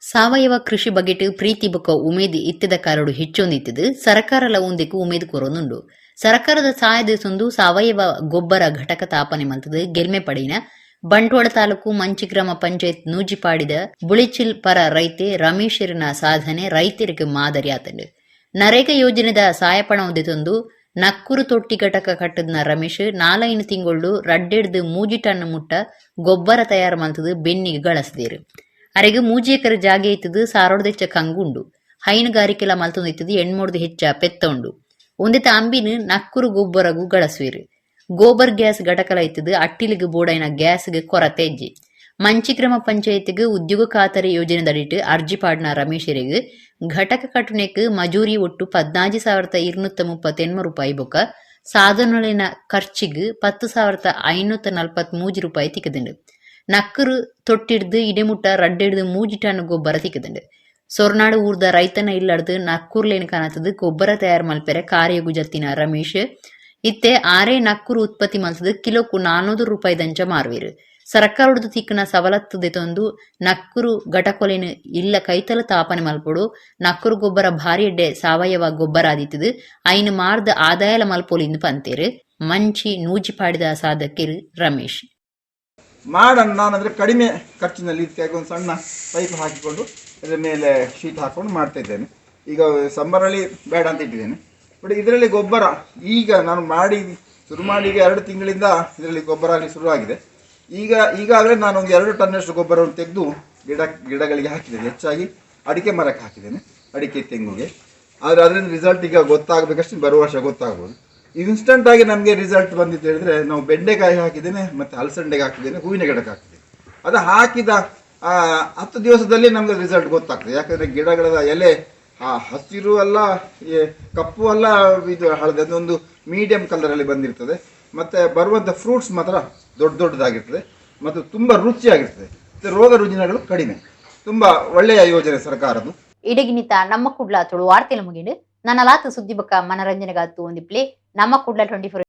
ಸಾವಯವ ಕೃಷಿ ಬಗೆಟ್ ಪ್ರೀತಿ ಬೊಕ ಉಮೇದ್ ಇತ್ತೆದ ಕಾಲಡು ಹೆಚ್ಚೊಂದಿತ್ತದು. ಸರ್ಕಾರಲ ಉಂದೆಕು ಉಮೇದ್ ಕೊರೊಂದುಂಡು. ಸರ್ಕಾರದ ಸಹಾಯದ ತಂದು ಸಾವಯವ ಗೊಬ್ಬರ ಘಟಕ ತಾಪನೆ ಮಲ್ತದು ಗೆಲ್ಮೆ ಪಡಿನ ಬಂಟ್ವಾಳ ತಾಲೂಕು ಮಂಚಿ ಗ್ರಾಮ ಪಂಚಾಯತ್ ನೂಜಿಪಾಡಿದ ಬುಳಿಚಿಲ್ ಪರ ರೈತೆ ರಮೇಶರಿನ ಸಾಧನೆ ರೈತರಿಗೆ ಮಾದರಿ ಆತಂಡು. ನರೇಗಾ ಯೋಜನೆದ ಸಹಾಯಪಣ ತಂದು ನಕ್ಕುರು ತೊಟ್ಟಿ ಘಟಕ ಕಟ್ಟದ್ನ ರಮೇಶ್ 4-5 ತಿಂಗಳು ರಡ್ಡೆಡ್ದು 3 ಟನ್ ಮುಟ್ಟ ಗೊಬ್ಬರ ತಯಾರು ಮಲ್ತದು ಬೆನ್ನಿಗೆ ಗಳಸದೇರು. ಅರೆಗೆ 3 ಎಕರೆ ಜಾಗೆ ಇತ್ತದು, ಸಾರೋಡ್ದೆಚ್ಚ ಕಂಗುಂಡು. ಹೈನುಗಾರಿಕೆಲ ಮಲ್ತೊಂದು ಇತ್ತದು, ಎಣ್ಮೂರ್ದು ಹೆಚ್ಚ ಪೆತ್ತ ಉಂಡು. ಒಂದೆತ ಅಂಬಿನ ನಕ್ಕುರು ಗೊಬ್ಬರಗು ಗಳಸುವಿರು. ಗೋಬರ್ ಗ್ಯಾಸ್ ಘಟಕಲ ಇತ್ತದು, ಅಟ್ಟಿಲಿಗೆ ಬೋಡೈನ ಗ್ಯಾಸ್ಗೆ ಕೊರತೆ ಇಜ್ಜಿ. ಮಂಚಿ ಗ್ರಾಮ ಪಂಚಾಯತ್ಗೆ ಉದ್ಯೋಗ ಖಾತರಿ ಯೋಜನೆದಡಿಟ್ಟು ಅರ್ಜಿ ಪಾಡ್ನ ರಮೇಶರಿಗೆ ಘಟಕ ಕಟ್ಟುನೆಕ್ ಮಜೂರಿ ಒಟ್ಟು 14,238 ರೂಪಾಯಿ ಬೊಕ್ಕ ಸಾಧನಗಳಿನ ಖರ್ಚಿಗೆ 10,543 ರೂಪಾಯಿ ತಿಕ್ಕದುಂಡು. ನಕ್ಕರು ತೊಟ್ಟಿಡ್ದು ಇಡೆಮುಟ್ಟ ರಡ್ಡೆಡ್ದು 3 ಟನ್ ಗೊಬ್ಬರ ತಿಕ್ಕದುಂಡು. ಸೊರ್ನಾಡು ಊರ್ದ ರೈತನ ಇಲ್ಲಡ್ದು ನಕ್ಕುರ್ಲೇನ್ ಕಾಣತದು ಗೊಬ್ಬರ ತಯಾರು ಮಲ್ಪೆರೆ ಕಾರ್ಯಗು ಜತ್ತಿನ ರಮೇಶ್ ಇತ್ತೆ ಆರೇ ನಕ್ಕುರು ಉತ್ಪತ್ತಿ ಮಲ್ತದು ಕಿಲೋಕು 400 ರೂಪಾಯಿ ದಂಚ ಮಾರುವಿರು. ಸರ್ಕಾರಡ್ದು ತಿಕ್ಕುನ ಸವಲತ್ತು ದೆತೊಂದು ನಕ್ಕುರು ಘಟಕೊಲೆನ್ ಇಲ್ಲ ಕೈತಲ ತಾಪನೆ ಮಲ್ಪೊಡು. ನಕ್ಕುರು ಗೊಬ್ಬರ ಭಾರಿ ಎಡ್ಡೆ ಸಾವಯವ ಗೊಬ್ಬರ ಆದಿತ್ತದು, ಐನ್ ಮಾರ್ದ ಆದಾಯಲ ಮಲ್ಪೊಲಿಂದು ಪಂತೇರು ಮಂಚಿ ನೂಜಿಪಾಡಿದ ಸಾಧಕಿರ್ ರಮೇಶ್. ಮಾಡನ್ನು ನಾನಂದರೆ ಕಡಿಮೆ ಖರ್ಚಿನಲ್ಲಿ ಇದಕ್ಕಾಗಿ ಒಂದು ಸಣ್ಣ ಪೈಪ್ ಹಾಕಿಕೊಂಡು, ಅದರ ಮೇಲೆ ಶೀಟ್ ಹಾಕ್ಕೊಂಡು ಮಾಡ್ತಾ ಇದ್ದೇನೆ. ಈಗ ಸಮ್ಮರಲ್ಲಿ ಬೇಡ ಅಂತ ಇಟ್ಟಿದ್ದೇನೆ. ಬಟ್ ಇದರಲ್ಲಿ ಗೊಬ್ಬರ ಈಗ ನಾನು ಮಾಡಿ ಶುರು ಮಾಡಿ ಈಗ 2 ತಿಂಗಳಿಂದ ಇದರಲ್ಲಿ ಗೊಬ್ಬರ ಆಗಲಿ ಶುರುವಾಗಿದೆ. ಈಗ ಈಗಾಗಲೇ ನಾನು ಒಂದು 2 ಟನ್ನಷ್ಟು ಗೊಬ್ಬರವನ್ನು ತೆಗೆದು ಗಿಡಗಳಿಗೆ ಹಾಕಿದ್ದೇನೆ. ಹೆಚ್ಚಾಗಿ ಅಡಿಕೆ ಮರಕ್ಕೆ ಹಾಕಿದ್ದೇನೆ, ಅಡಿಕೆ ತೆಂಗುಗೆ. ಆದರೆ ಅದರಿಂದ ರಿಸಲ್ಟ್ ಈಗ ಗೊತ್ತಾಗಬೇಕಷ್ಟು, ಬರುವ ವರ್ಷ ಗೊತ್ತಾಗ್ಬೋದು. ಇನ್ಸ್ಟಂಟಾಗಿ ನಮಗೆ ರಿಸಲ್ಟ್ ಬಂದಿತ್ತು ಹೇಳಿದರೆ, ನಾವು ಬೆಂಡೆಕಾಯಿ ಹಾಕಿದ್ದೇನೆ, ಮತ್ತು ಅಲಸಂಡೆಗೆ ಹಾಕಿದ್ದೇನೆ, ಹೂವಿನ ಗಿಡಕ್ಕೆ ಹಾಕಿದ್ದೇನೆ. ಅದು ಹಾಕಿದ 10 ದಿವಸದಲ್ಲಿ ನಮಗೆ ರಿಸಲ್ಟ್ ಗೊತ್ತಾಗ್ತದೆ. ಯಾಕಂದರೆ ಗಿಡಗಳ ಎಲೆ ಹಸಿರು ಅಲ್ಲ, ಕಪ್ಪು ಅಲ್ಲ, ಇದು ಹಳದಿ, ಅದೊಂದು ಮೀಡಿಯಂ ಕಲರಲ್ಲಿ ಬಂದಿರ್ತದೆ. ಮತ್ತು ಬರುವಂಥ ಫ್ರೂಟ್ಸ್ ಮಾತ್ರ ದೊಡ್ಡ ದೊಡ್ಡದಾಗಿರ್ತದೆ ಮತ್ತು ತುಂಬ ರುಚಿಯಾಗಿರ್ತದೆ. ಮತ್ತು ರೋಗ ರುಜಿನಗಳು ಕಡಿಮೆ. ತುಂಬ ಒಳ್ಳೆಯ ಯೋಜನೆ ಸರ್ಕಾರದ್ದು. ಇಡಗಿನಿತ ನಮ್ಮ ಕುಡ್ಲ ತುಳು ವಾರ್ತೆಲ ಮುಗಿಂಡು. ನನ್ನ ಲಾತು ಸುದ್ದಿ ಬೊಕ್ಕ ಮನರಂಜನೆಗಾತು ಒಂದಿಪ್ಲೆ ನಮ್ಮ ಕುಡ್ಲ 24.